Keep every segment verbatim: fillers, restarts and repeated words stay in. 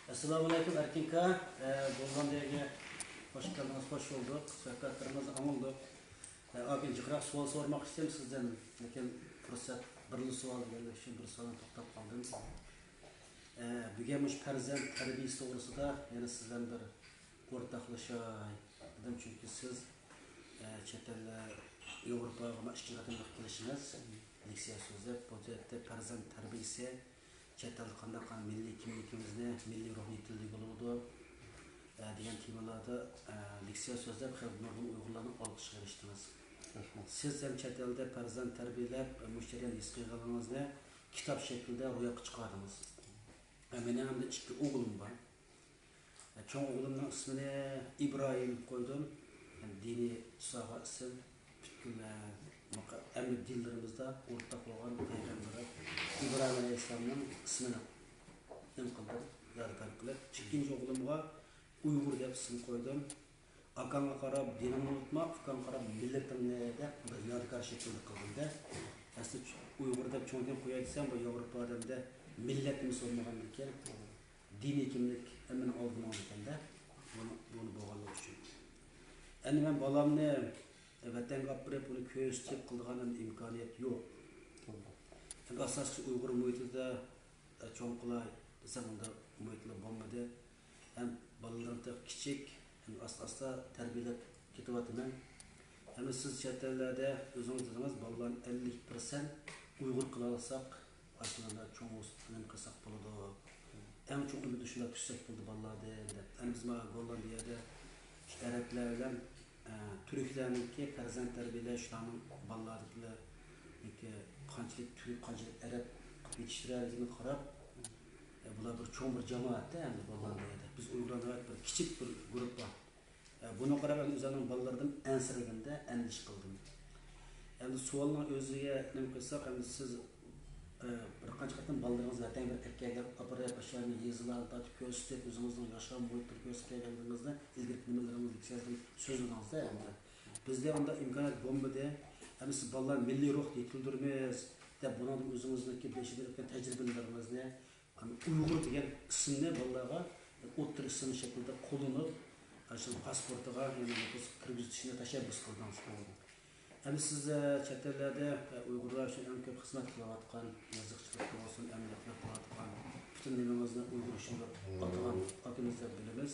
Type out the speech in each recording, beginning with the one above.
ئەسسالامۇئەلەيكۇم، ئەركىنكا. ئە، گوللاندىيەگە خوش كەلدىڭىز، خوش بولدۇق. سۆھبەتلىرىڭىزنى ئاڭلىدۇق. ئە، ئاكا، جىقراق سوئال سورىماقچى ئىدىم سىزدىن، لېكىن پۇرسەت بىرلا سوئال دېگەنلىك ئۈچۈن بىر سوئالدىن توختاپ قالدىم. ئە، بۈگۈن مۇشۇ پەرزەنت تەربىيىسى توغرىسىدا يەنە سىز بىلەن بىر ئورتاقلىشاي دېدىم، چۈنكى سىز، ئە، چەت ئەللەر، ياۋروپاغا مانا ئىككىنچى قېتىملىق كېلىشىڭىز، لېكسىيە سۆزلەپ، بۇ جەھەتتە پەرزەنت تەربىيىسى، چەت ئەلدە قانداق مىللىي كىملىكىمىزنى، مىللىي روھنى يېتىلدۈرگىلى بولىدۇ، ئە، دېگەن تېمىلاردا، ئە، لېكسىيە سۆزلەپ، خېلى نۇرغۇن ئۇيغۇرلارنىڭ ئالقىشىغا ئېرىشتىڭىز. رەھمەت. سىز ھەم چەت ئەلدە پەرزەنت تەربىيەلەپ، مۇشۇ جەرياندا ھېس قىلغىنىڭىزنى كىتاب شەكلىدە روياپقا چىقاردىڭىز. ئە، مېنىڭ ئەمدى ئىككى ئوغلۇم بار. ئە، چوڭ ئوغلۇمنىڭ ئىسمىنى ئىبراھىم قويدۇم. يەنى دىنىي ساغا ئىسىم. پۈتكۈل، ئە، مۇقە-، ھەممە دىنلىرىمىزدا ئورتاق بولغان پەيغەمبىرى ئىبراھىم ئەلەيھىسسالامنىڭ ئىسمىنى نېمە قىلدىم، يادىكار قىلىپ. ئىككىنچى ئوغلۇمغا ئۇيغۇر دەپ ئىسىم قويدۇم. ئاكاڭغا قاراپ دىنىڭنى ئۇنتۇما، ئۇكاڭغا قاراپ مىللىتىڭنى دەپ، بۇنى يادىكار شەكىلدە قىلدىم-دە. ئەسلى ئۇيغۇر دەپ چوڭدىن قوياي دېسەم، بۇ ياۋروپا ئادەمدە مىللەتنى سورىمىغاندىكىن، دىنىي كىملىك ھەممىنىڭ ئالدىدا ماڭىدىكەن-دە. بۇنى، بۇنى بولغانلىقى ئۈچۈن. ئەمدى مەن بالامنى ۋەتەنگە ئاپىرىپ، ئۇنى كۆرسىتىپ قىلىدىغان ئىمكانىيەت يوق. ئەمدى ئاساسلىقى ئۇيغۇر مۇھىتىدا چوڭ قىلاي دېسەم، ئۇنداق مۇھىتلا بولمىدى. ھەم بالىلىرىم تېخى كىچىك، ھەم ئاستا-ئاستا تەربىيەلەپ كېتىۋاتىمەن. ھەم سىز چەت ئەللەردە ئۆزىڭىز دېدىڭىز، بالىلارنى ئەللىك پىرسەنت ئۇيغۇر قىلالىساق، ئاشۇنداق چوڭ نېمە قىلساق بولىدۇ. ئەڭ چوڭ ئۈمىدنى شۇنداق كۈتسەك بولىدۇ بالىلاردىن دەپ. ئەمدى بىز مانا گوللاندىيەدە شۇ ئەرەبلەر بىلەن ئە، تۈركلەرنىڭكى پەرزەنت تەربىيەلەش، شۇلارنىڭ بالىلارنىڭكى قانچىلىك تۈرك، قانچىلىك ئەرەب قىلىپ يېتىشتۈرەلىكىنى قاراپ، ئە، بۇلار بىر چوڭ بىر جامائەتتە ئەمدى بالىلار بۇ يەردە. بىز ئۇيغۇرلار ناھايىتى بىر كىچىك بىر گۇرۇپپا. ئە، بۇنىڭغا قاراپ ئەمدى ئۆزلەرنىڭ بالىلىرىدىن ئەنسىرىگەندە ئەندىشە قىلدىم. ئەمدى سوئالنىڭ ئۆزىگە نېمە قىلساق، ئەمدى سىز ئە، بىر قانچە قېتىم بالىلىرىڭىزنى ۋەتەنگە بىر ئەكەلگەن، ئاپىرىپ، ئاشۇ يەرنى يېزىلارنى تارتىپ كۆرسىتىپ، ئۆزىڭىزنىڭ ياشىغان مۇھىتىنى كۆرسىتىپ كەلگەنلىكىڭىزنى ئىلگىرىكى نېمىلىرىڭىزدىكى سۆزلىرىڭىزنى سۆزلىدىڭىز-دە ئەمدى. بىزدە ئۇنداق ئىمكانىيەت بولمىدى. ئەمدى سىز بالىلارنى مىللىي روھتا يېتىلدۈرىمىز دەپ، بۇنىڭدىن ئۆزىڭىزنىڭكى بېشىدىن ئۆتكەن تەجرىبىلىرىڭىزنى، ئۇيغۇر دېگەن ئىسىمنى بالىلارغا ئوتتۇرا ئىسىم شەكلىدە قوللىنىپ، ئاشۇ پاسپورتىغا يەنە نوپۇس كىرگۈزۈشنى تەشەببۇس قىلدىڭىز. ئەمدى سىز، ئە، چەت ئەللەردە، ئە، ئۇيغۇرلار ئۈچۈن ئەڭ كۆپ خىزمەت قىلىۋاتقان، يېزىقچىلىق بولسۇن، ئەمدى قىلىۋاتقان، پۈتۈن نېمىڭىزنى ئۇيغۇر ئۈچۈن دەپ ئاتىغان ئاكىمىز دەپ بىلىمىز.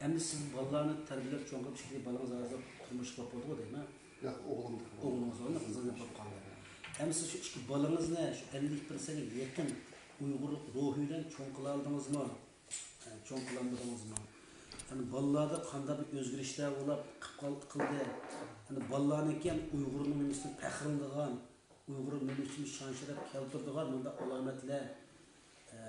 ئەمدى سىز بالىلارنى تەربىيەلەپ چوڭ قىلىپ، ئىككى بالىڭىز ھازىر تۇرمۇشلۇق بولۇپتىغۇ دەيمەن. ياق، ئوغلۇم. ئوغلىڭىز بار، قىزىڭىز بولۇپ قالدى. ئەمدى سىز شۇ ئىككى بالىڭىزنى شۇ ئەللىك پىرسەنتكە يېقىن ئۇيغۇرلۇق روھى بىلەن چوڭ قىلالىدىڭىزمۇ؟ ئە، چوڭ قىلالمىدىڭىزمۇ؟ يەنى بالىلاردا قانداق بىر ئۆزگىرىشلەر بولۇپ قىپ قال-، قىلدى؟ يەنى بالىلارنىڭكى يەنى ئۇيغۇرنىڭ نېمىسىدىن پەخىرلىنىدىغان، ئۇيغۇر نېمىسى ئۈچۈن شان-شەرەپ كەلتۈرىدىغان مۇنداق ئالامەتلەر، ئە،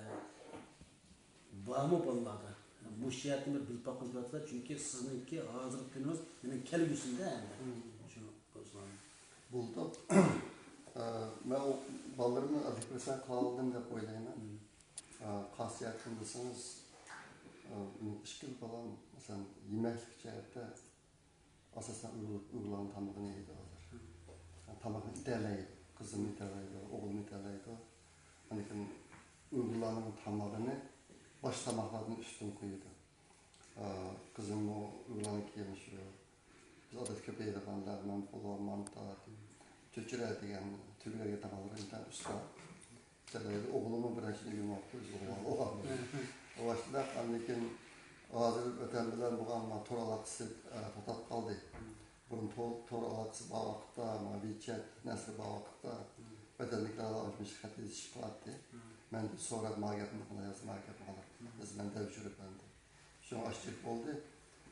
بارمۇ بالىلاردا؟ مۇشۇ جەھەتتىن بىر بىلىپ باققۇم كېلىۋاتىدۇ، چۈنكى سىزنىڭكى ھازىرقى كۈنىڭىز مېنىڭ كەلگۈسىمدە ئەمدى. مم. شۇ بولسا. بولدى. ئە، مەن ئۇ بالىلىرىمنى ئەللىك پىرسەنت قىلالىدىم دەپ ئويلايمەن. مم. ئە، خاسىيەتتىن دېسىڭىز، ئە، مېنىڭ ئىككىلا بالام، مەسىلەن، يېمەكلىك جەھەتتە ئاساسەن ئۇيغۇر، ئۇيغۇرلارنىڭ تامىقىنى يەيدۇ ھازىر. تاماقنى يېتەلەيدۇ. قىزىم يېتەلەيدۇ، ئوغلۇم يېتەلەيدۇ. لېكىن ئۇيغۇرلارنىڭ تامىقىنى باشقا تاماقلاردىن ئۈستۈن قويىدۇ. ئا، قىزىممۇ ئۇيغۇرلارنىڭ كىيىمى شۇ. بىز ئادەتتە كۆپ يەيدىغان لەغمەن، پۇلاۋ، مانتا، چۆچۈرە دېگەن تۈگلەرگە تاماقلار ئىنتايىن ئۇستا. يېتەلەيدۇ. ئوغلۇممۇ بىرەر ئىشنى ئۆگىنىۋاپتۇ، ئۆزى ئوغلان. ئاشۇنداق، ئاندىن كېيىن ھازىر ۋەتەن بىلەن بولغان مانا تور ئالاقىسى، ئە، توختاپ قالدى. بۇرۇن تور، تور ئالاقىسى بار ۋاقىتتا، مانا ۋىچەت، نەسر بار ۋاقىتتا ۋەتەندىكىلەر ئالمىشىپ خەت يېزىشىپ قالاتتى. مەندىن سوراپ، ما گەپنى قىلىڭ، ما گەپنى قىلىڭ. بىز، مەن دەۋشۈرۈپ ئەمدى. شۇڭا ئاشۇنداق بولدى.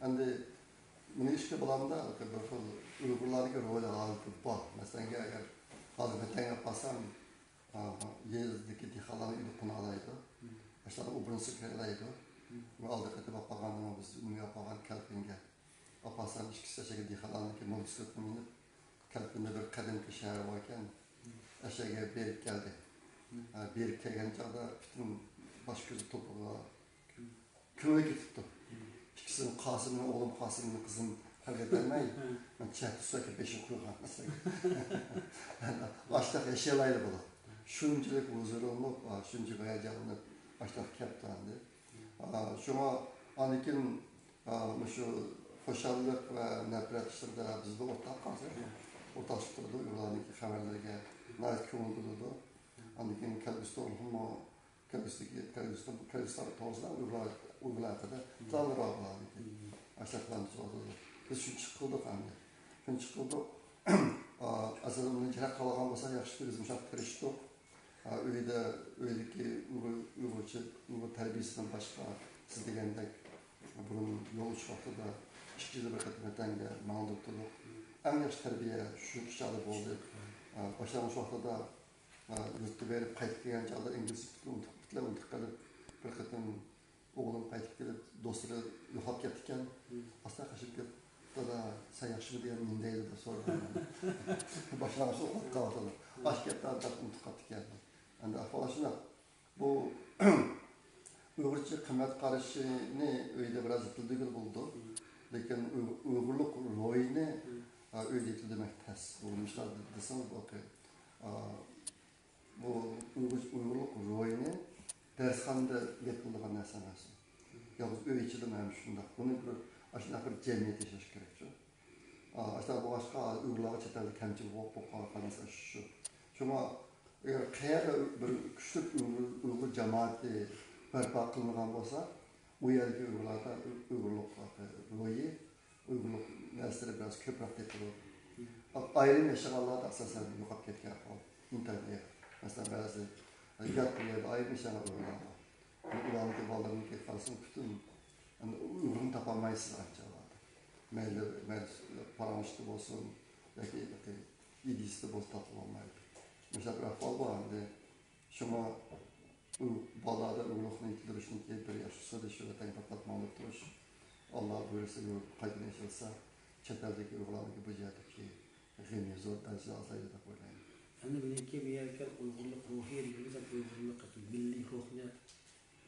ئەمدى مېنىڭ ئىككى بالامدا بىر خىل ئۇيغۇرلارنىڭكى روھى ھالىتى بار. مەسىلەن، ئەگەر ھازىر ۋەتەنگە ئاپارسام، ئا، يېزىدىكى دېھقانلارنىڭ ئۆيىدە قوناقلايدۇ. مم. ئاشۇلارنىڭ ئوبرازىنى كۆرەلەيدۇ. مم. ۋە ئالدى قېتىپ ئاپارغاندا بىز ئۇنى ئاپارغان كەلپىنگە ئاپارسام، ئىككىسى ئەشەگە دېھقانلارنىڭكى موتوسىكلىتىنى مىنىپ، كەلپىندە بىر قەدىمكى شەھەر باركەن، مم. ئەشەگە بېرىپ كەلدى. مم. ھە، بېرىپ كەلگەن چاغدا پۈتۈن باش كۆزى توپىغا كۆمۈلۈپ كېتىپتۇ. مم. ئىككىسىنىڭ، قاسىمنىڭ، ئوغلۇم قاسىمنىڭ قىزىنى پەرق ئېتەلمەي، مم. مەن چەتتە سۇ ئەكىپ بېشىغا قۇيغان. ئاشۇنداق ياشىيالايدۇ بۇلار. شۇنچىلىك ھۇزۇرلىنىپ، شۇنچىلىك ھاياجانلىنىپ، ئاشۇنداق كەپتۇ ئەمدى. ئا، شۇڭا ئاندىن كېيىن، ئا، مۇشۇ خۇشاللىق ۋە نەپرەت ئىشلىرىدا بىزدە ئورتاق قالسا، ئورتاقلىشىپ تۇرىدۇ، ئۇيغۇرلارنىڭكى خەۋەرلىرىگە ناھايىتى كۆڭۈل بۆلىدۇ. ئاندىن كېيىن كەلگۈسى توغرىلىقمۇ، كەلگۈسىدىكى، كەلگۈسى، كەلگۈسى توغرىسىدا ئۇيغۇرلار، ئۇيغۇرلار ھەققىدە پىلانلىرى بار بۇلارنىڭكى. ئاشۇنداق پىلان تۈزۈۋاتىدۇ. بىز شۇنچە قىلدۇق ئەمدى. شۇنچە قىلدۇق. ئا، ئەسلىدە ئۇنى جىق قىلغان بولسا ياخشى، بىز مۇشۇنداق تىرىشتۇق. ئا، ئۆيدە، ئۆيدىكى ئۇيغۇر، ئۇيغۇرچە، ئۇيغۇر تەربىيەسىدىن باشقا، سىز دېگەندەك، بۇرۇن يول ئۇچۇش ۋاقتىدا ئىككى يىلدا بىر قېتىم ۋەتەنگە ماڭدۇرۇپ تۇردۇق. ئەڭ ياخشى تەربىيە شۇ چاغدا بولدى. ئا، باشلانغۇچ ۋاقتىدا، ئا، يۇرتقا بېرىپ قايتىپ كەلگەن چاغدا ئىنگلىزچە پۈتۈنلەي ئۇنتۇپ، پۈتۈنلەي ئۇنتۇپ قېلىپ، بىر قېتىم ئوغلۇم قايتىپ كېلىپ، دوستلىرى يوقاپ كەتتىكەن. ئاستا قېچىپ كېلىپ، «دادا، سەن ياخشىمۇ؟» دېگەن، «نېمە دەيدۇ؟» دەپ سورىدىم. باشلانغۇچتا ئۇخلاپ قاپتۇ. ئاشۇ گەپلەرنى دەپ ئۇنتۇپ قاپتىكەن. ئەمدى ئەھۋال شۇنداق. بۇ ئۇيغۇرچە قىممەت قارىشىنى ئۆيدە بىراز يېتىلدۈرگىلى بولىدۇ. لېكىن ئۇي-، ئۇيغۇرلۇق روھىنى، ئا، ئۆيدە يېتىلدۈرمەك تەس. بۇ نېمىشقا دېسىڭىز، بۇ، ئا، بۇ ئۇيغۇر، ئۇيغۇرلۇق روھىنى دەرسخانىدا يېتىلىدىغان نەرسە ئەمەس. يالغۇز ئۆي ئىچىدىمۇ ھەم شۇنداق. بۇنى بىر، ئاشۇنداق بىر جەمئىيەت ياشاش كېرەكچۇ. ئا، ئاشۇنداق بولغاچقا، ئۇيغۇرلارغا چەت ئەلدە كەمچىل بولۇپ، بولۇپ قالغان نەرسە شۇ. شۇڭا ئەگەر قەيەردە بىر كۈچلۈك ئۇيغۇر، ئۇيغۇر جامائىتى بەرپا قىلىنغان بولسا، ئۇ يەردىكى ئۇيغۇرلاردا ئۇيغۇرلۇق روھى، ئۇيغۇرلۇق نەرسىلىرى بىراز كۆپرەك تېپىلىدۇ. ئايرىم ياشىغانلاردا ئاساسەن يوقاپ كەتكەن ئەھۋال ئىنتايىن ئېغىر. مەسىلەن، بەزى يات بىر يەردە ئايرىم ياشىغان ئۇيغۇرلار بار. ئۇلارنىڭكى بالىلىرىنىڭكى قارىسىڭىز، پۈتۈن، يەنى ئۇيغۇرنى تاپالمايسىز ئانچە ئۇلاردا. مەيلى، مەيلى پاراڭشىدا بولسۇن ياكى ئىدىيىسىدا بولسا تاپىلالمايدۇ. مۇشۇنداق بىر ئەھۋال بار ئەمدى. شۇڭا ئۇ بالىلاردا ئۇيغۇرلۇقنى يېتىلدۈرۈشنىڭكى بىر ياخشى ئۇسۇلى شۇ ۋەتەنگە پات-پات ماڭدۇرۇپ تۇرۇش. ئاللا بۇيرۇسا، يۇرت قايتىدىن ئېچىلسا، چەت ئەلدىكى ئۇيغۇرلارنىڭكى بۇ جەھەتتىكى غېمى زور دەرىجىدە ئازايدۇ دەپ ئويلايمەن. ئەمدى مېنىڭكى بۇ يەرگە كەلگەن ئۇيغۇرلۇق روھى دېگىنىمىز ھەم ئۇيغۇرلۇق مىللىي روھنى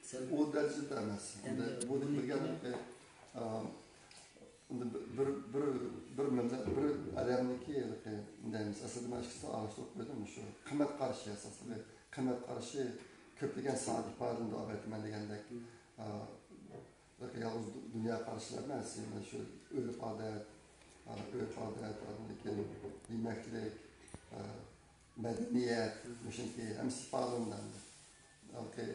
سەل ئۇ دەرىجىدە ئەمەس. ئەمدى ئەمدى بۇ بۇنىڭكى دېگەن، ئە، ئەمدى بىر، بىر، بىر، بىر مىللەت، بىر ئادەمنىڭكى ھېلىقى نېمە دەيمىز، ئەسلىدە مەن ئىككىسىنى ئارىلاشتۇرۇپ قويدۇم. شۇ قىممەت قارىشى ئاساسلىقى. قىممەت قارىشى كۆپلىگەن ساھەدە ئىپادىلىنىدۇ، ئەلۋەتتە، مەن دېگەندەك، ئە، يالغۇز دۇ-، دۇنيا قارىشى ئەمەس، يەنە شۇ ئۆرپ-ئادەت، ئە، ئۆرپ-ئادەت، ئاندىن كېيىن يېمەكلىك، ئە، مەدەنىيەت، مۇشۇنىڭكى ھەممىسى ئىپادىلىنىدۇ ئەمدى. ئوكەي.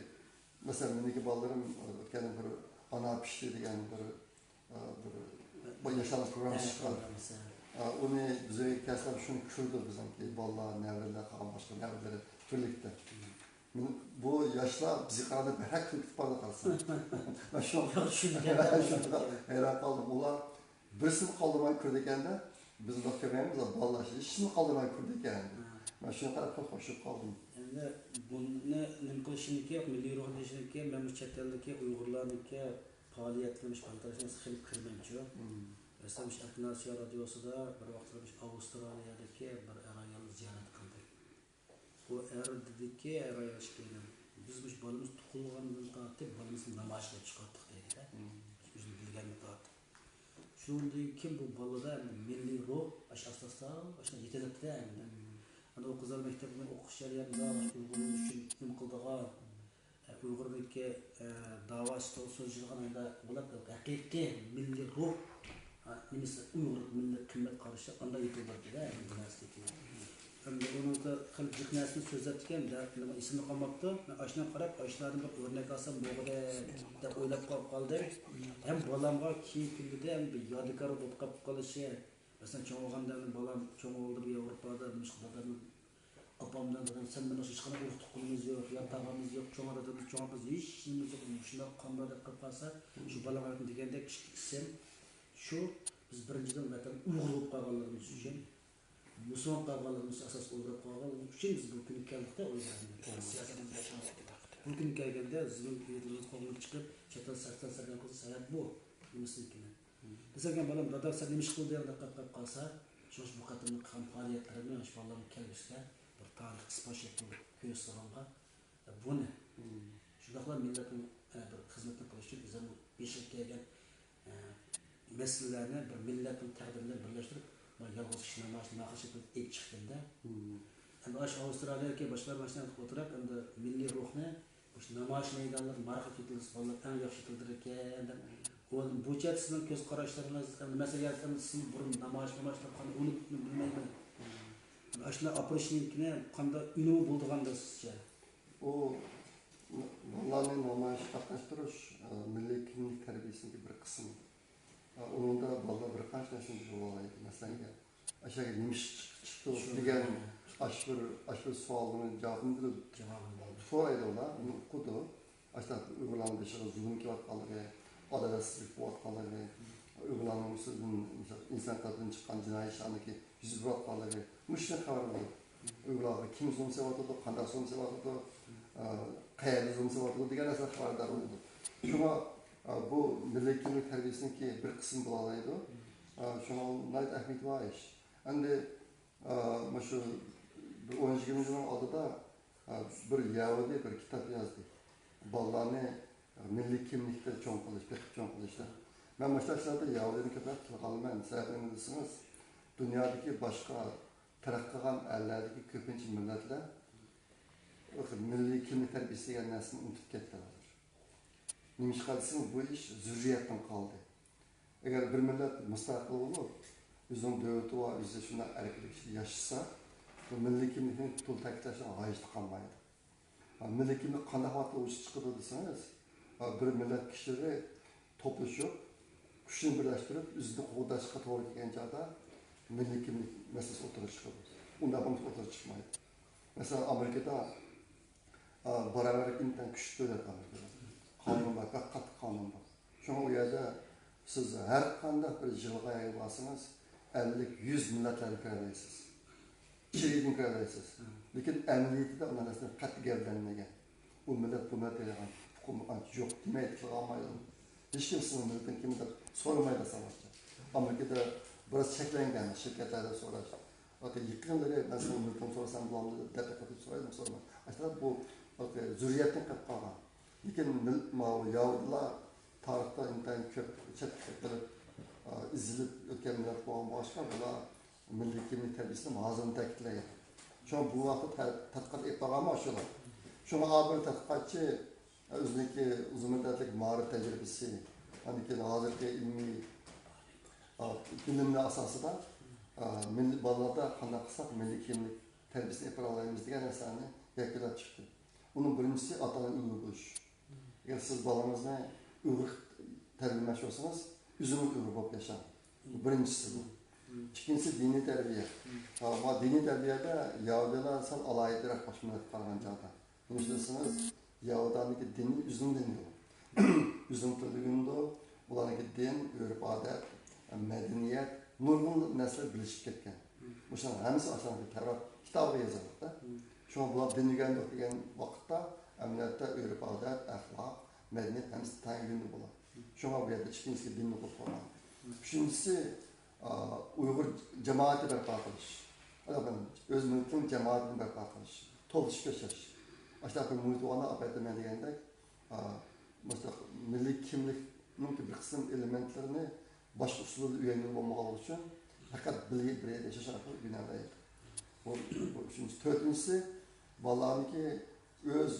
مەسىلەن، مېنىڭكى بالىلىرىم، ئۆتكەندە بىر ئانا پىشتى دېگەن بىر، بىر، بىر ياشلارنىڭ پروگراممىسى چىققان. ئۇنى بىز ئۆيگە كەلسەم، شۇنى كۆردى بىزنىڭكى بالىلار، نەۋرىلەر، قالغان باشقا نەۋرىلىرى بىرلىكتە. بۇ ياشلار بىزگە قارىغاندا بەكرەك كۈلكە قىلىپ بارىدۇ قارىسام. مەن شۇڭا، شۇنى شۇنىڭغا ھەيران قالدىم. ئۇلار بىرسىنى قالدۇرماي كۆرىدىكەندە، بىز ئۇنداق كۆرمەيمىز، بالىلار ھېچنېمە قالدۇرماي كۆرىدىكەن. مەن شۇنى قاراپ بەك خوش بولۇپ قالدىم. ئەمدى بۇنى نېمە قىلىشىمىكى، مىللىي روھ دېيىشىمىكى، مەن بۇ چەت ئەلدىكى ئۇيغۇرلارنىڭكى پائالىيەتلىرىنى، پائالىيەتلىرىنى خېلى كۆرىمەنچۇ. مەسىلەن، مۇشۇ ئەتناسىيا رادىيوسىدا بىر ۋاقىتلار مۇشۇ ئاۋسترالىيەدىكى بىر ئەر-ئايالنى زىيارەت قىلدى. بۇ ئەر دېدىكى، ئەر-ئايال ئىككىيلەن، بىز مۇشۇ بالىمىز تۇغۇلغاندىن تارتىپ بالىمىزنى نامايىش قىلىپ چىقارتتۇق دەيدۇ-دە. ئۆزىنى بىلگەندىن تارتىپ. شۇنىڭدىن كېيىن بۇ بالىدا ئەمدى مىللىي روھ ئاشۇ ئاستا-ئاستا ئاشۇنداق يېتىلىپتۇ-دە ئەمدى. ئەمدى ئۇ قىزلار مەكتەپنى ئوقۇش جەريانىدا ئۇيغۇرلار ئۈچۈن نېمە قىلىدىغان، ئۇيغۇرنىڭكى، ئە، داۋاسى توغرىسىدا سۆزلىشىدىغان ھەمدە بۇلار ھەقىقىي مىللىي روھ، ئە، نېمىسى، ئۇيغۇرلۇق مىللىي قىممەت قارىشى ئانداق يېتىلدۈرۈلدى-دە، ئەمدى بۇ نەرسىدىكى. ئەمدى ئۇنىڭدا خېلى جىق نەرسىنى سۆزلەپتىكەن، دەپ، مېنىڭ ئېسىمدە قالماپتۇ. مەن ئاشۇنى قاراپ، ئاشۇلاردىن بىر ئۆرنەك ئالسام بولغۇدەك، دەپ ئويلاپ قاپ قالدىم. ھەم بالامغا كېيىنكى كۈنلىرىدە ھەم بىر يادىكار بولۇپ قاپ قېلىشى. مەسىلەن، چوڭ بولغاندا ئەمدى بالام، چوڭ بولدى، بۇ ياۋروپادا، نېمىشقا دادام ئاپامدىن، دادام، سەن مېنىڭ ھېچقانداق ئۇرۇق تۇغقىنىمىز يوق، يات تاغىمىز يوق، چوڭ دادىمىز، چوڭ ئاپىمىز، ھېچ نېمىمىز يوق، مۇشۇنداق قانداق دەپ قېلىپ قالسا، شۇ بالىغا دېگەندەك ئىچكى ئىسىم، شۇ بىز بىرىنچىدىن ۋەتەن ئۇيغۇر بولۇپ قالغانلىقىمىز ئۈچۈن، مۇسۇلمان قالغانلىقىمىز ئاساس ئۇيغۇر بولۇپ قالغانلىقىمىز ئۈچۈن بىز بۇ كۈنگە كەلدۇق-تە، ئۇيغۇر. بۇ كۈنگە كەلگەندە بىزنىڭ ئېتىمىز قوڭغۇرۇپ چىقىپ، چەت ئەل سەرسان سەرگەن قىلىش سەۋەب بۇ. نېمىسىدىن كېيىن. دېسەم، بالام، دادام سەن نېمە ئىش قىلدىڭ دەپ قاپ قالسا، شۇڭا بۇ قېتىملىق قىلغان پائالىيەتلىرىمنى شۇ بالىلارنىڭ كەلگۈسىدە بىر تارىخ ئىسپات شەكلىدە كۆرسىتىدىغانغا، بۇنى شۇنداقلا مىللەتنىڭ، ئە، بىر خىزمىتىنى قىلىش ئۈچۈن بىزنىڭ بېشىغا كەلگەن، ئە، مەسىلىلەرنى بىر مىللەتنىڭ تەقدىرى بىلەن بىرلەشتۈرۈپ، مانا يالغۇز كىشى نامايىشىنى ماقۇل شەكىلدە ئېلىپ چىقتىمدا. ئەمدى ئاشۇ ئاۋسترالىيەدىكى باشقىلار ماشىنا ئولتۇرۇپ، ئەمدى مىللىي روھنى مۇشۇ نامايىش مەيدانلىرىدا مارقا كېتىلسە بالىلار ئەڭ ياخشى كېتىلىدىكەن دەپ. ئۇ بۇ جەھەتتە سىزنىڭ كۆز قاراشلىرىڭىز، ئەمدى مەسىلەن، ياكى ئەمدى سىز بۇرۇن نامايىش، نامايىش قىلىپ قالغان ئۇنى بىلمەيمەن. ئاشۇنداق ئاپىرىشنىڭكىنى قانداق ئۈنۈمى بولىدىغاندۇ سىزچە؟ ئۇ بالىلارنى نامايىشقا قاتناشتۇرۇش، ئە، مىللىي كىملىك تەربىيەسىنىڭكى بىر قىسمى. ئە، ئۇنىڭدا بالىلار بىر قانچە نەرسىنى بىلىپ ئالالايدۇ. مەسىلەن، ئەشەگە نېمە ئىش چىقتى دېگەن ئاش بىر، ئاش بىر سوئالنىڭ جاۋابىنى بىلىدۇ. سورايدۇ ئۇلار، ئۇنى ئۇقىدۇ. ئاشۇنداق ئۇيغۇرلارنىڭ بېشىغا زۇلۇم كېلىۋاتقانلىقى، ئادالەتسىزلىك بولۇۋاتقانلىقى، ئۇيغۇرلارنىڭ ئۈستىدىن ئىنسان قەلبىدىن چىققان جىنايى ئىشلاردىكى يۈز بېرىۋاتقانلىقى، مۇشۇ ئىشتىن خەۋەر ئالىدۇ. ئۇيغۇرلارغا كىم زۇلۇم سېلىۋاتىدۇ، قانداق زۇلۇم سېلىۋاتىدۇ، ئە، قەيەردە زۇلۇم سېلىۋاتىدۇ دېگەن نەرسىدىن خەۋەردار بولىدۇ. شۇڭا، ئە، بۇ مىللىي كىملىك تەربىيەسىنىڭكى بىر قىسمى بولالايدۇ. ئە، شۇڭا ئۇ ناھايىتى ئەھمىيىتى بار ئىش. ئەمدى، ئە، مۇشۇ بىر ئون يىگىرمە يىلنىڭ ئالدىدا، ئە، بىر يەھۇدىي بىر كىتاب يازدى. بالىلارنى مىللىي كىملىكتە چوڭ قىلىش، بېقىپ چوڭ قىلىشتا. مەن مۇشۇنداق ئىشلاردا يەھۇدىينى كۆپرەك تىلغا ئالىمەن. سەۋەبى نېمە دېسىڭىز، دۇنيادىكى باشقا تەرەققىي قىلغان ئەللەردىكى كۆپىنچە مىللەتلەر مىللىي كىملىك تەربىيەسى دېگەن نەرسىنى ئۇنتۇپ كەتتى ھازىر. نېمىشقا دېسىڭىز، بۇ ئىش زۆرۈرىيەتتىن قالدى. ئەگەر بىر مىللەت مۇستەقىل بولۇپ، ئۆزىنىڭ دۆلىتى بار، ئۆزى شۇنداق ئەركىنلىكتە ياشىسا، بۇ مىللىي كىملىكنى تولا تەكىتلەشنىڭ ھاجىتى قالمايدۇ. ھا، مىللىي كىملىك قانداق ۋاقىتتا ۋۇجۇدقا چىقىدۇ دېسىڭىز، ھا، بىر مىللەت كىشىلىرى توپلىشىپ، كۈچىنى بىرلەشتۈرۈپ، ئۆزىنى قوغداشقا توغرا كەلگەن چاغدا مىللىي كىملىك مەسىلىسى ئوتتۇرىغا چىقىدۇ. ئۇنداق بولمىسا ئوتتۇرىغا چىقمايدۇ. مەسىلەن، ئامېرىكىدا، ئا، باراۋەرلىك ئىنتايىن كۈچلۈك دۆلەت ئامېرىكىدا. قانۇن بار، بەك قاتتىق قانۇن بار. شۇڭا ئۇ يەردە سىز ھەر قانداق بىر يىغىنغا بارسىڭىز، ئەللىك، يۈز مىللەتلەرنى كۆرەلەيسىز. چېگرىدىن كۆرەلەيسىز. لېكىن ئەمەلىيىتىدە ئۇنداق نەرسىلەر قەتئىي گەۋدىلەنمىگەن. ئۇ مىللەت، بۇ مىللەت دەيدىغان ئۇقۇم ئانچە يوق، دېمەي تىلغا ئالمايدۇ. ھېچكىم سىزنىڭ مىللىتىڭ كىم دەپ سورىمايدۇ ئاسانلىقچە. ئامېرىكىدا بىراز چەكلەنگەن شىركەتلەردە سوراش. يېقىنلىرى مەن سىزنىڭ مىللىتىڭىزنى سورىسام بولامدۇ دەپ دىققەت قىلىپ سورايدۇ، سورىماي. ئاشۇنداق بۇ زۆرۈرىيەتتىن قېلىپ قالغان. لېكىن مىل-، ماۋۇ يەھۇدىيلار تارىختا ئىنتايىن كۆپ چەتكە قېلىپ، ئا، ئېزىلىپ ئۆتكەن مىللەت بولغان بولغاچقا، بۇلار مىللىي كىملىك تەربىيەسىنى ھازىرمۇ تەكىتلەيدۇ. شۇڭا بۇ ۋاقىتتا تە-، تەتقىقات ئېلىپ بارغانمۇ ئاشۇلار. شۇڭا ھازىر بىر تەتقىقاتچى ئۆزىنىڭكى ئۇزۇن مۇددەتلىك مائارىپ تەجرىبىسى، ئاندىن كېيىن ھازىرقى ئىلمىي، ئا، بىلىملەر ئاساسىدا، ئا، مىللىي بالىلاردا قانداق قىلساق مىللىي كىملىك تەربىيەسىنى ئېلىپ بارالايمىز دېگەن نەرسىلەرنى يەكۈنلەپ چىقتى. ئۇنىڭ بىرىنچىسى ئاتا-ئانا ئۈلگە بولۇش. ئەگەر سىز بالىڭىزنى ئۇيغۇر تەربىيەلىمەكچى بولسىڭىز، ئۆزىڭىز ئۇيغۇر بولۇپ ياشاڭ. بۇ بىرىنچىسى بۇ. ئىككىنچىسى دىنىي تەربىيە. ھا، ما دىنىي تەربىيەدە يەھۇدىيلار سەل ئالاھىدىرەك باشقا مىللەتكە قارىغان چاغدا. نېمىشقا دېسىڭىز، يەھۇدىيلارنىڭكى دىنى ئۆزىنىڭ دىنى بۇ. ئۆزىنىڭ تىلىدا ئۆگىنىدۇ. ئۇلارنىڭكى دىن، ئۆرپ-ئادەت، مەدەنىيەت، نۇرغۇن نەرسىلەر بىرلىشىپ كەتكەن. مۇشۇلارنىڭ ھەممىسى ئاشۇنداق تەۋرات كىتابىغا يېزىلدىغۇ. شۇڭا بۇلار دىن ئۆگەندۇق دېگەن ۋاقىتتا ئەمەلىيەتتە ئۆرپ-ئادەت، ئەخلاق، مەدەنىيەت ھەممىسى تەڭ ئۆگىنىدۇ بۇلار. شۇڭا بۇ يەردە ئىككىنچىسى دىننى قۇرۇپ قويغان. ئۈچىنچىسى، ئا، ئۇيغۇر جامائىتى بەرپا قىلىش. ئۆز مىللىتىنىڭ جامائىتىنى بەرپا قىلىش. توپلىشىپ ياشاش. ئاشۇنداق بىر مۇھىت بولغاندا ئاپايتىمەن دېگەندەك، ئا، مۇشۇنداق مىللىي كىملىكنىڭ بىر قىسىم ئېلېمېنتلىرىنى باشقا ئۇسۇلدا ئۆگەنگىلى بولمىغانلىقى ئۈچۈن، پەقەت بىللە بىر يەردە ياشاش ئارقىلىق ئۆگىنەلەيدۇ. بۇ، بۇ ئۈچىنچىسى. تۆتىنچىسى، بالىلارنىڭكى ئۆز،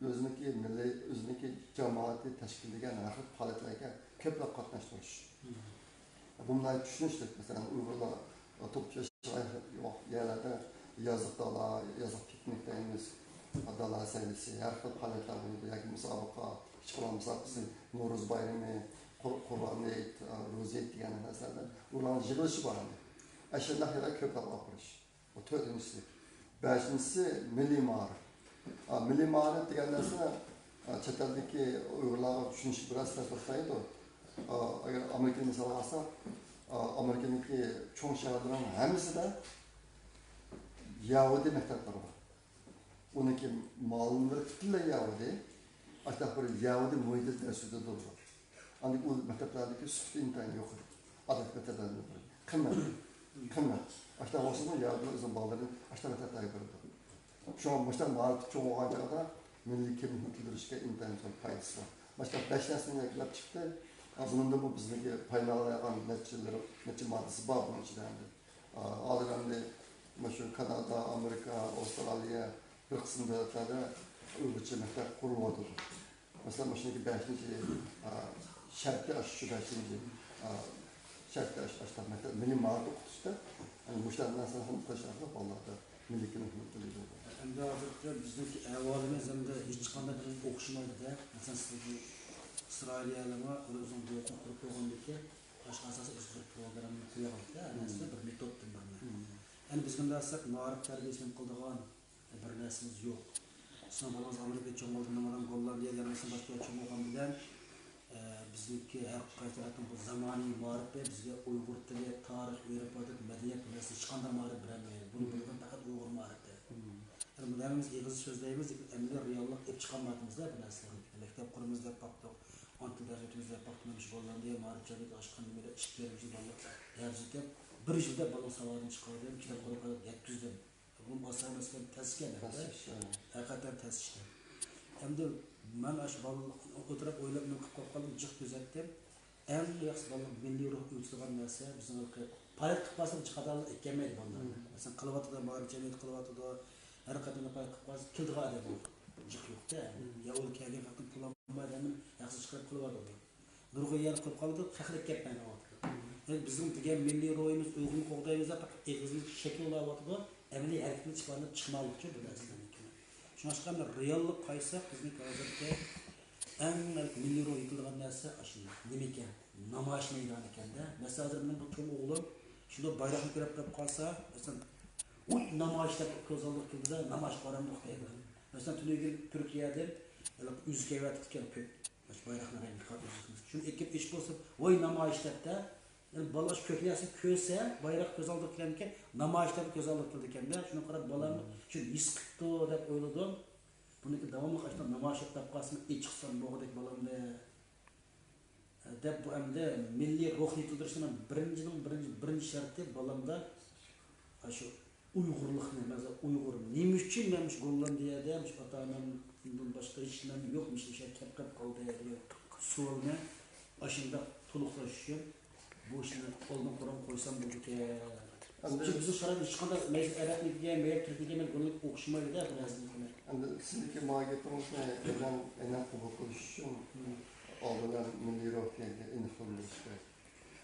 ئۆزىنىڭكى مىللىي، ئۆزىنىڭكى جامائىتى تەشكىللىگەن ھەر خىل پائالىيەتلەرگە كۆپرەك قاتناشتۇرۇش. بۇ ناھايىتى چۈشىنىشلىك. مەسىلەن، ئۇيغۇرلار توپلىشىپ ياشىغان يەرلەردە يازلىق دالا، يازلىق پىكنىك دەيمىز، دالا سەيلىسى، ھەر خىل پائالىيەتلەر بولىدۇ. ياكى مۇسابىقە، كىچىك بالىلار مۇسابىقىسى، نورۇز بايرىمى، قۇر-، قۇربان ھېيت، روزا ھېيت دېگەن نەرسىلەردە ئۇلارنىڭ يىغىلىشى بار ئەمدى. ئاشۇنداق يەرلەرگە كۆپرەك ئاپىرىش. بۇ تۆتىنچىسى. بەشىنچىسى مىللىي مائارىپ. ئا، مىللىي مائارىپ دېگەن نەرسە، ئا، چەت ئەلدىكى ئۇيغۇرلارغا چۈشىنىشكە بىراز تەس بولسا كېرەك. ئا، ئەگەر ئامېرىكىنى مىسالغا ئالساق، ئا، ئامېرىكىنىڭكى چوڭ شەھەرلىرىنىڭ ھەممىسىدە يەھۇدىي مەكتەپلىرى بار. ئۇنىڭكى مۇئەللىملىرى پۈتۈنلەي يەھۇدىي. ئاشۇنداق بىر يەھۇدىي مۇھىتىدا دەرس ئۆتىدۇ. ئاندىن ئۇ مەكتەپلەردىكى سۈپىتى ئىنتايىن يۇقىرى. ئادەتتىكى مەكتەپلەردىن يۇقىرى. قىممەت. قىممەت. ئاشۇنداق بولسىمۇ يەھۇدىيلار ئۆزىنىڭ بالىلىرىنى ئاشۇنداق مەكتەپلەرگە بېرىدۇ. شۇڭا مۇشۇنداق مائارىپتا چوڭ بولغان چاغدا مىللىي كىملىكنى كۆتۈرۈشكە ئىنتايىن زور پايدىسى بار. مۇشۇنداق بەش نەرسىنى يەكۈنلەپ چىقتى. ئاز بۇنىڭدىنمۇ بىزنىڭكى پايدىلىنالايدىغان نەچچىلىرى، نەچچە ماددىسى بار بۇنىڭ ئىچىدە ئەمدى. ئا، ھازىر ئەمدى مۇشۇ كانادا، ئامېرىكا، ئاۋسترالىيە، بىر قىسىم دۆلەتلەردە ئۇيغۇرچە مەكتەپ قۇرۇلۇۋاتىدۇ. مەسىلەن، مۇشۇنىڭكى بەشىنچى، ئا، شەرتى ئاشۇ، شۇ بەشىنچى، ئا، شەرتى ئاشۇ، ئاشۇ مەكتەپ مىللىي مائارىپ ئوقۇتۇشتا، يەنى مۇشۇ نەرسىلەرنى قىلىش ئارقىلىق بالىلاردا مىللىي كىملىكنى تىرىكلىدى. ئەمدى ھازىرقى بىزنىڭكى ئەھۋالىمىز ئەمدى ھېچقانداق بىر ئوخشىمايدۇ-دە. مەسىلەن، سىز بۇ ئىسرائىلىيەلەرمۇ ئۆزىنىڭ دۆلىتىنى قۇرۇپ بولغاندىن كېيىن، باشقا ئاساسىي بىز بىر پروگراممىنى قويالىدۇ-دە، ھەممىسى بىر مېتودتىن بىرنى. ئەمدى بىز مۇنداق دېسەك، مائارىپ تەربىيەسىنى قىلىدىغان بىر نەرسىمىز يوق. سىزنىڭ بالىڭىز ئامېرىكىدا چوڭ بولدى، مېنىڭ بالام گوللاندىيە، يەنە مەسىلەن باشقا چوڭ بولغان بىلەن، ئە، بىزنىڭكى ھەر قايسى تەرەپنىڭ بۇ زامانىۋى مائارىپى بىزگە ئۇيغۇر تىلى، تارىخ، ئۆرپ-ئادەت، مەدەنىيەت بۇ نەرسە ھېچقانداق مائارىپ بېرەلمەيدۇ. بۇنى بىلىدىغان پەقەت ئۇيغۇر مائارىپى. يەنى بۇنى ھەممىمىز ئېغىزدا سۆزلەيمىز، لېكىن ئەمەلىي رېئاللىق ئېلىپ چىقالمايۋاتىمىز-دە بۇ نەرسىلەرنى. مەكتەپ قۇرىمىز دەپ باقتۇق، ئانا تىل دەرس ئۆتىمىز دەپ باقتۇق. مەن مۇشۇ گوللاندىيە مائارىپ جەمئىيىتى ئاچقاندىن بېرى ئىككى يېرىم يىل بالىلار دەرس ئۆتۈپ، بىر يىلدا بالىنىڭ ساۋادىنى چىقاردىم، كىتاب قولىغا يەتكۈزدۈم. بۇ ئاسان ئەمەس ئىكەن، تەس ئىكەن ھەمدە. تەس ئىش، ھە. ھەقىقەتەن تەس ئىش ئىكەن. ئەمدى مەن ئاشۇ بالىلار ئولتۇرۇپ ئويلاپ نېمە قىلىپ قالدىم، جىق كۆزەتتىم. ئەڭ ياخشى بالىلار مىللىي روھ ئۆگىتىدىغان نەرسە بىزنىڭ پائالىيەت قىلىپ قالسا جىق ئادەملەر ئەكەلمەيدۇ بالىلار. مەسىلەن، قىلىۋاتىدۇ، مائارىپ جەمئىيىتى قىلىۋاتىدۇ. ھەر قېتىمدا پائالىيەت قىلىپ قالسا كېلىدىغان ئادەم يوق. جىق يوق-دە. يا ئۇ كەلگەن خەقتىن پۇل ئالمايدۇ، ھەممىنى ھەقسىز چىقىرىپ قىلىۋاتىدۇ. نۇرغۇن يەرنى قۇرۇپ قالىدۇ، خەقلەر كەتمەيۋاتىدۇ. يەنى بىزنىڭ دېگەن مىللىي روھىمىز، ئۇيغۇرنى قوغدايمىز دەپ پەقەت ئېغىزدىن شەكىل ئالاۋاتىدۇ، ئەمەلىي ھەرىكەتنى چىقارماي چىقمايۋاتىدۇ بۇ نەرسىلەرنىڭكى. شۇڭلاشقا ئەمدى رېئاللىققا قايتساق، بىزنىڭكى ھازىرقى ئەڭ مىللىي روھ يېتىلىدىغان نەرسە ئاشۇ نېمە ئىكەن؟ نامايىش مەيدانى ئىكەن-دە. مەسىلەن، ھازىر مېنىڭ بۇ چوڭ ئوغلۇم شۇنداق بايراقنى كۆرۈپ تۇرۇپ قالسا، مەسىلەن، ۋۇي نامايىش دەپ كۆز ئالدىغا كېلىدۇ-دە، نامايىش بارامدۇق دەيدۇ. مەسىلەن، تۈنۈگۈن تۈركىيەدىن ئۆزى كەلىۋاتىدىكەن كۆك. مۇشۇ بايراقنى رەڭگى قارا ئۆزگەرتىمىز. شۇنى ئېكىپ ئىش بولسا، ۋاي نامايىش دەپتە. يەنى بالىلار شۇ كۆك نەرسىنى كۆرسە، بايراق كۆز ئالدىغا كېلەمدىكەن، نامايىش دەپ كۆز ئالدىغا كېلىدىكەندە، شۇنى قاراپ بالام شۇنى ھېس قىپتۇ دەپ ئويلىدىم. بۇنىڭكى داۋاملىق ئاشۇنداق نامايىش دەپ قالسىمۇ ئېچىقسام بولغۇدەك بالامنى دەپ، بۇ ئەمدى مىللىي روھنى يېتىلدۈرۈشنىڭ بىرىنچىنىڭ بىرىنچى، بىرىنچى شەرتى بالامدا ئاشۇ ئۇيغۇرلۇقنى، مەسىلەن، ئۇيغۇر نېمە ئۈچۈن مەن مۇشۇ گوللاندىيەدە، مۇشۇ ئاتا-ئانامدىن باشقا ھېچ نېمەم يوق، مۇشۇ يەرگە كەپ قېلىپ قالدى دېگەن سوئالنى ئاشۇنداق تولۇقلاش ئۈچۈن بۇ ئىشنى ئالدىن قورغان قويسام بولىدىكەن. ئەمدى چۈنكى بىزنىڭ شارائىت ھېچقانداق مەيلى ئەرەبنىڭكىگە، مەيلى تۈركنىڭكىگە مەيلى بۇنىڭ ئوخشىمايدۇ-دە بۇ نەرسىلەر. ئەمدى سىزنىڭكى ماڭا گېپىڭىزنى ئەينەن، ئەينەن قوبۇل قىلىش ئۈچۈن ئالدىن مىللىي روھ دېگەنگە ئېنىق بىلىش كېرەك.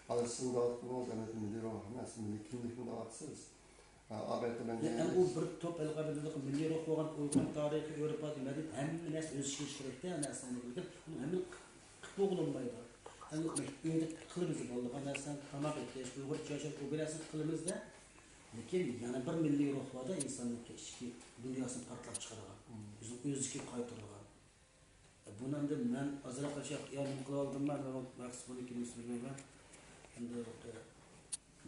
ھازىر سىز دەۋاتقىنىڭىز ئەمەلىيەتتە مىللىي روھ ئەمەس، مىللىي كىملىكنى دەۋاتىسىز. ھا، ئاقىۋەتتە مەن يا، ئەمدى ئۇ بىر توپ ئەلقەبىدىدىكى مىللىي روھ بولغان ئۇيغۇر تارىخى، ئۆرپ-ئادەت، مەدەنىيەت، ھەممە نەرسە ئۆز ئىچىگە كىرىدۇ، ھەممە نەرسە ئۇنى بىلگەن، ئۇنى ھەممىنى قىلىپ بولغىلى بولمايدۇ. ئەمدى ئۆيدە قىلىمىز بالىلارغا نەرسىلەرنى، تاماق ئېتىش، ئۇيغۇرچە ياشاش، ئۇ بىر نەرسىنى قىلىمىز-دە، لېكىن يەنە بىر مىللىي روھ بار-دە، ئىنساننىڭكى ئىچكى دۇنياسىنى پارتلاپ چىقىرىدىغان، ئۆزىنىڭ ئۆزىگە قايتۇرىدىغان. بۇنى ئەمدى مەن ئازراق يا نېمە قىلىۋالدىممۇ، مەخسۇس بۇنى كىم بىلمەيمەن. ئەمدى، ئە،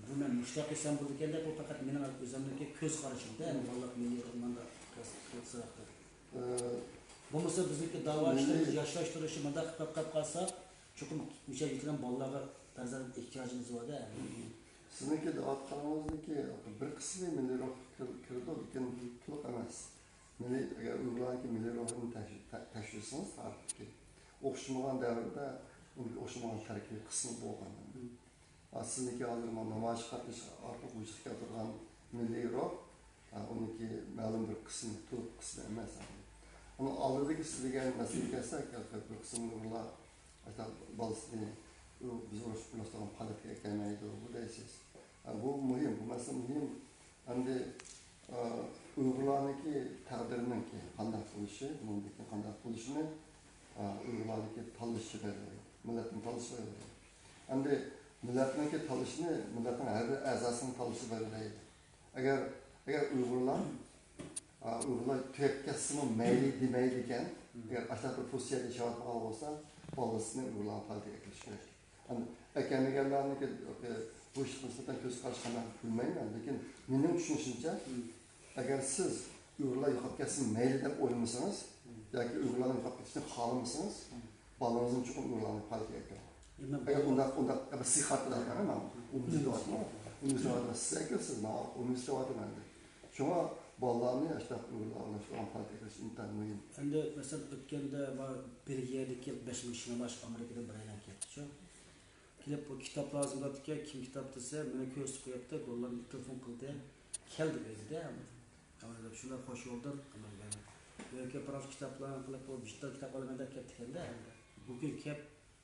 بۇ مەن مۇشۇنداق قىلسام بولىدىكەن دەپ، بۇ پەقەت مېنىڭ ئۆزۈمنىڭكى كۆز قارىشىمدا، ئەمدى بالىلار مىللىي مۇنداق قىلسا. ئە، بولمىسا بىزنىڭكى داۋا مىللىي ئىشلىرىمىز ياشلاشتۇرۇشى مۇنداق قىلىپ قالساق، چوقۇم مۇشۇ يېتىلگەن بالىلارغا پەرزەنت ئېھتىياجىمىز بار-دە. سىزنىڭكى دەۋاتقىنىڭىزنىڭكى بىر قىسمى مىللىي روھقا كىر-، كىرىدۇ، لېكىن تولۇق ئەمەس. مىللىي، ئەگەر ئۇيغۇرلارنىڭكى مىللىي روھىنى تەكشۈ-، تە-، تەكشۈرسىڭىز، تارىختىكى ئوخشىمىغان دەۋردە ئۇنىڭكى ئوخشىمىغان تەركىبىي قىسمى بولغان. ئا، سىزنىڭكى ھازىر مانا نامايىش قاتنىشىش ئارقىلىق ۋۇجۇدقا كەلتۈرگەن مىللىي روھ، ئا، ئۇنىڭكى مەلۇم بىر قىسمى، تولۇق قىسمى ئەمەس. ئۇنىڭ ئالدىدىكى سىز دېگەن مەسىلىگە كەلسەك، بىر قىسىم ئۇيغۇرلار ئاشۇنداق بالىسىنى بىز ئۇرۇش-، ئۇرۇشتۇرغان پائالىيەتكە ئەكەلمەيدۇ، بۇ دەيسىز. ئا، بۇ مۇھىم، بۇ مەسىلە مۇھىم. ئەمدى، ئا، ئۇيغۇرلارنىڭكى تەقدىرىنىڭكى قانداق بولۇشى، بۇنىڭدىكى قانداق بولۇشىنى، ئا، ئۇيغۇرلارنىڭكى تاللىشى بەلگىلەيدۇ. مىللەتنىڭ تاللىشى بەلگىلەيدۇ. ئەمدى مىللەتنىڭكى تاللىشىنى مىللەتنىڭ ھەر بىر ئەزاسىنىڭ تاللىشى بەلگىلەيدۇ. ئەگەر، ئەگەر ئۇيغۇرلار، ئا، ئۇيغۇرلار تۈگەپ كەتسىمۇ مەيلى دېمەيدىكەن، ئەگەر ئاشۇنداق بىر پوزىتسىيەدە ياشاۋاتقان بولسا، بالىسىنى ئۇيغۇرلارنىڭ پائالىيىتىگە ئەكىرىش كېرەك. ئەمدى ئەكەلمىگەنلەرنىڭكى بۇ ئىشقا نىسبەتەن كۆز قارىشى قانداق بىلمەيمەن، لېكىن مېنىڭ چۈشىنىشىمچە، ئەگەر سىز ئۇيغۇرلار يوقاپ كەتسىمۇ مەيلى دەپ ئويلىمىسىڭىز ياكى ئۇيغۇرلارنىڭ يوقاپ كېتىشىنى خالىمىسىڭىز، بالىڭىزنى چوقۇم ئۇيغۇرلارنىڭ پائالىيىتىگە ئەكىرىڭ. ئەگەر ئۇنداق، ئۇنداق، ئەمما سىز خاتىرىلەپ بېرىڭ، مانا ئۇمۇ سىز دەۋاتىمەن، ئۇمۇ سىز دەۋاتىمەن، سىز ئەكىرسىز، مانا ئۇمۇ سىز دەۋاتىمەن دەپ. شۇڭا بالىلارنى ئاشۇنداق ئۇيغۇرلار ئارىلاشتۇرغان پائالىيەتكە كىرىش ئىنتايىن مۇھىم. ئەمدى مەسىلەن، ئۆتكەندە ما بېلگىيەدىكى بەش مىڭ كىشى نامايىشقا ئامېرىكىدىن بىرەيلەن كەتتىچۇ. كېلىپ بۇ كىتاب لازىم دەپتىكەن، كىم كىتاب دېسە، مېنى كۆرسىتىپ قويۇپتۇ، گوللاندىيەگە تېلېفون قىلدى. كەلدى ئۆيگە-دە. ئەمدى شۇنداق خوش بولدۇم. ئۆيگە پاراڭ كىتابلارنى قىلىپ، بۇ ۋىجدان كىتاب ئالاي دەپ كەپتىكەن-دە ئەمدى. بۇ كۈن كەپ،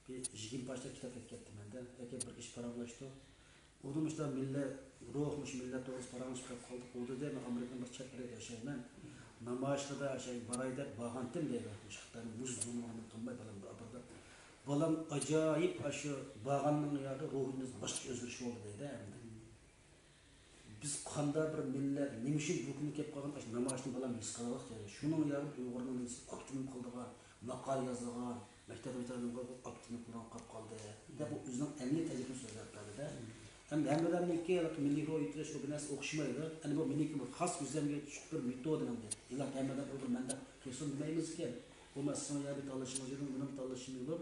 بىر يىگىرمە پارچە كىتاب ئەكەپ كەپتىمەن-دە. ئەكەپ بىر ئىش پاراڭلاشتۇق. ئۇنىڭ ئىشتا مىللەت روھ، مۇشۇ مىللەت توغرىسىدا پاراڭلىشىپ قالدۇق. ئۇ دېدى، مەن ئامېرىكىنىڭ بىر چەت يېرىدە ياشايمەن. نامايىشقا شەي باراي دەپ بارغانتىم دەيدۇ. مۇشۇ خىتاينىڭ مۇز زۇلۇمىنى قىلماي بالام بىر ئاپاردا. بالام ئاجايىپ ئاشۇ بارغاننىڭ ياقى روھىدا باشقىچە ئۆزگىرىش بولدى دەيدۇ ئەمدى. بىز قانداق بىر مىللەت، نېمە ئۈچۈن بۇ كۈنگە كەپ قالغان ئاشۇ نامايىشنى بالام ھېس قىلىۋاتقان. شۇنىڭ ياقى ئۇيغۇرنىڭ نېمىسى ئاكتىۋ قىلىدىغان، ماقالە يازىدىغان، مەكتەپ مەكتەپنىڭ ئاكتىپ قىلىدىغان قاپ قالدى دەپ، ئۇ ئۆزىنىڭ ئەمەلىي تەجرىبىسىنى سۆزلەپ بەردى-دە. ھەم ھەممىدىنكى مىللىي روھ يېتىلىش بۇ بىر نەرسە ئوخشىمايدۇ. ئەنە بۇ مېنىڭكى بىر خاس ئۆزۈمگە چۈشكەن بىر مېتودىم ئەمدى. ئىلاھى ھەممىدىن ئۇيغۇر مەندەك قىلسۇن دېمەيمىزكەن. بۇ مەن سىزنىڭ يەنە بىر تاللىشىڭىز يوق، مېنىڭ تاللىشىم يوق.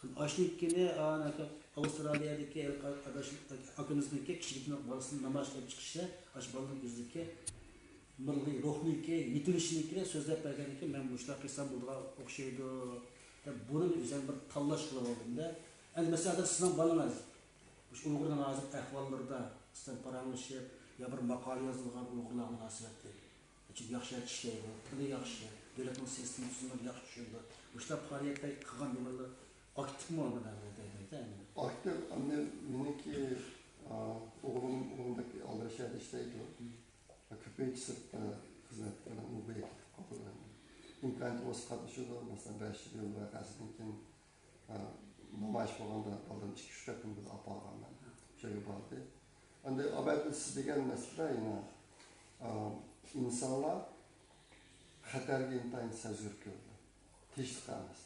ئاشۇنىڭكىنى ئاۋسترالىيەدىكى ئاداش ئاكىمىزنىڭكى كىچىك بالىسىنى نامايىشقا ئېلىپ چىقىشى، ئاشۇ بالىنىڭ ئۆزىدىكى مىللىي روھنىڭكى يېتىلىشىنىڭكىنى سۆزلەپ بەرگەندىن كېيىن، مەن مۇشۇنداق قىلسام بولىدىغان ئوخشايدۇ دەپ، بۇنى ئۆزۈم بىر تاللاش قىلىۋالدىم-دە. ئەمدى مەسىلەن، ھازىر سىزنىڭ بالىڭىز مۇشۇ ئۇيغۇرنىڭ ھازىر ئەھۋاللىرىدا سىز بىلەن پاراڭلىشىپ يا بىر ماقالە يازىدىغان ئۇيغۇرلارغا مۇناسىۋەتلىك. چۈنكى ياخشى ئىشلەيدۇ، تىلى ياخشى، دۆلەتنىڭ سىستېمىسىنى ياخشى چۈشىنىدۇ. مۇشۇنداق پائالىيەتلەر قىلغان نېمىلەر ئاكتىپمۇ ئۇندا دەيدۇ ئەمدى. ئاكتىپ، ئەمدى مېنىڭكى، ئا، ئوغلۇم، ئوغلۇم بەك ئالدىراش يەردە ئىشلەيدۇ. كۆپىنچە سىرتتا خىزمەت بىلەن ئۇ بۇ يەرگە كېتىپ قالىدۇ. ئىمكانىيىتى بولسا قاتنىشىدۇ، مەسىلەن، بەش يىل ۋەقەسىدىن كېيىن ئا، نامايىش بولغاندا بالىلىرىمنى ئىككى-ئۈچ قېتىم بىللە ئاپارغان مەن. شۇ يەرگە باردى. ئەمدى ئابەتتە سىز دېگەن مەسىلىدە يەنە، ئا، ئىنسانلار خەتەرگە ئىنتايىن سەزگۈر كېلىدۇ. تىنچلىق ئەمەس.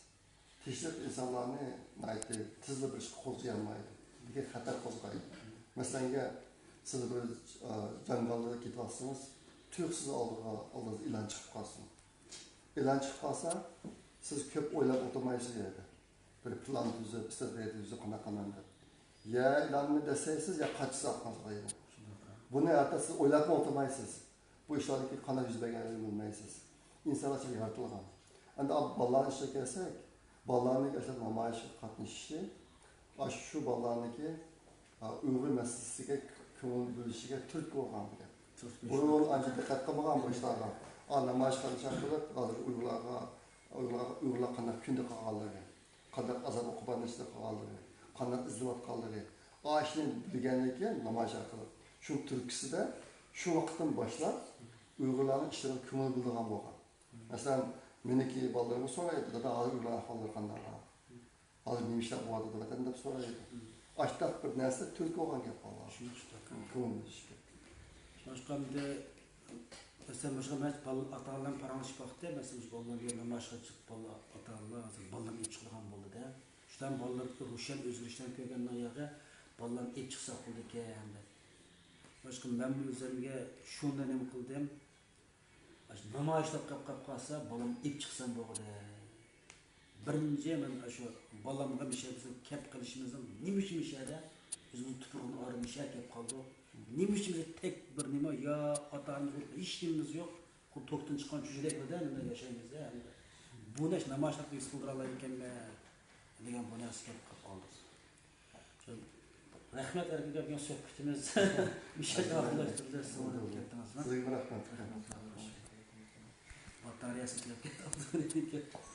تىنچلىق ئىنسانلارنى ناھايىتى تېزلا بىر ئىشقا قوزغىيالمايدۇ. لېكىن خەتەر قوزغايدۇ. مەسىلەنگە، سىز بىر، ئا، جاڭگالدا كېتىۋاتسىڭىز، تۇيۇقسىز ئالدىغا، ئالدىڭىزدا ئىلان چىقىپ قالسۇن. ئىلان چىقىپ قالسا، سىز كۆپ ئويلاپ ئولتۇرمايسىز ئۇ يەردە. بىر پىلان تۈزۈپ، ئىستراتېگىيە تۈزۈپ، قانداق قىلىمەن دەپ. يا ئىلاننى دەسسەيسىز، يا قاچىسىز ئارقىڭىزغا يەنە. شۇنداق. بۇنى ھەتتا سىز ئويلاپمۇ ئولتۇرمايسىز. بۇ ئىشلاردىن كېيىن قانداق يۈز بەرگەنلىكىنى بىلمەيسىز. ئىنسانلار شۇنداق يارىتىلغان. ئەمدى بالىلارنىڭ ئىشىغا كەلسەك، بالىلارنىڭ ئاشۇ نامايىشقا قاتنىشىشى، ئاشۇ شۇ بالىلارنىڭكى، ئا، ئۇيغۇر مەسىلىسىگە كۆڭۈل بۆلۈشىگە تۈرتكە بولغان بۇ گەپ. تۈرتكە بولغان. ئۇيغۇر ئانچە دىققەت قىلمىغان بۇ ئىشلارغا. ئا، نامايىش قىلىش ئارقىلىق ھازىر ئۇيغۇرلارغا، ئۇيغۇرلارغا، ئۇيغۇرلار قانداق كۈندە قالغانلىقى، قانداق ئازاب ئوقۇبەتنىڭ ئىچىدە قالغانلىقى، قانداق ئىزدىنىۋاتقانلىقى، ئاشۇنى بىلگەندىن كېيىن نامايىش ئارقىلىق شۇنىڭ تۈرتكىسىدە شۇ ۋاقىتتىن باشلاپ ئۇيغۇرلارنىڭ ئىشلىرىغا كۆڭۈل بۆلىدىغان بولغان. مەسىلەن، مېنىڭكى بالىلىرىم سورايدۇ، دادا، ھازىر ئۇيغۇرلار ئەھۋاللىرى قانداق؟ ھازىر نېمە ئىشلار بولۇۋاتىدۇ ۋەتەندە دەپ سورايدۇ. مم. ئاشۇنداق بىر نەرسە تۈرتكە بولغان گەپ بالىلار. شۇنداق، شۇنداق. كۆڭۈل بۆلۈشكە. شۇڭلاشقا ئەمدى، مەسىلەن، مۇشۇ مەن بالا، ئاتا-ئانىلار بىلەن پاراڭلىشىپ باقتى. مەسىلەن، مۇشۇ بالىلار بىر نامايىشقا چىقىپ، بالا، ئاتا-ئانىلار ھازىر بالىلارنى ئېلىپ چىقىدىغان بولدى-دە. شۇنداق بالىلىرىدىكى روشەن ئۆزگىرىشلەرنى كۆرگەندىن ياغى بالىلارنى ئېلىپ چىقساق بولىدىكەن دەپ. شۇڭلاشقا مەنمۇ ئۆزۈمگە شۇنى نېمە قىلدىم؟ ئاشۇ نامايىشلار قاپ، قاپ قالسا، بالامنى ئېلىپ چىقسام بولغۇدەك. بىرىنچى، مەن ئاشۇ بالامغا مۇشۇ بىزنىڭ كەپ قېلىشىمىزنىڭ نېمە ئۈچۈن مۇشۇ يەردە ئۆزىمىزنىڭ تۇپرىقىنى ئايرىپ مۇشۇ يەرگە كېلىپ قالدۇق؟ نېمە ئۈچۈن بىز تەك بىر نېمە، يا ئاتا-ئانىمىز بولۇپ ھېچ نېمىمىز يوق، خۇددى توكتىن چىققان چۈجىدەك بىردەم ياشايمىز-دە. بۇ نەرسە نامايىشلاردا ھېس قىلدۇرالايدىكەنمەن دېگەن بۇ نەرسىگە كېلىپ قالدۇق. رەھمەت، ئەركىن ئاكا، بۇ سۆھبىتىمىز مۇشۇ يەردە ئاخىرلاشتۇرىمىز. سىزمۇ كەتتىڭىزمۇ؟ سىزگىمۇ رەھمەت. رەھمەت. باتارېيەسى تۈگەپ كەتتى.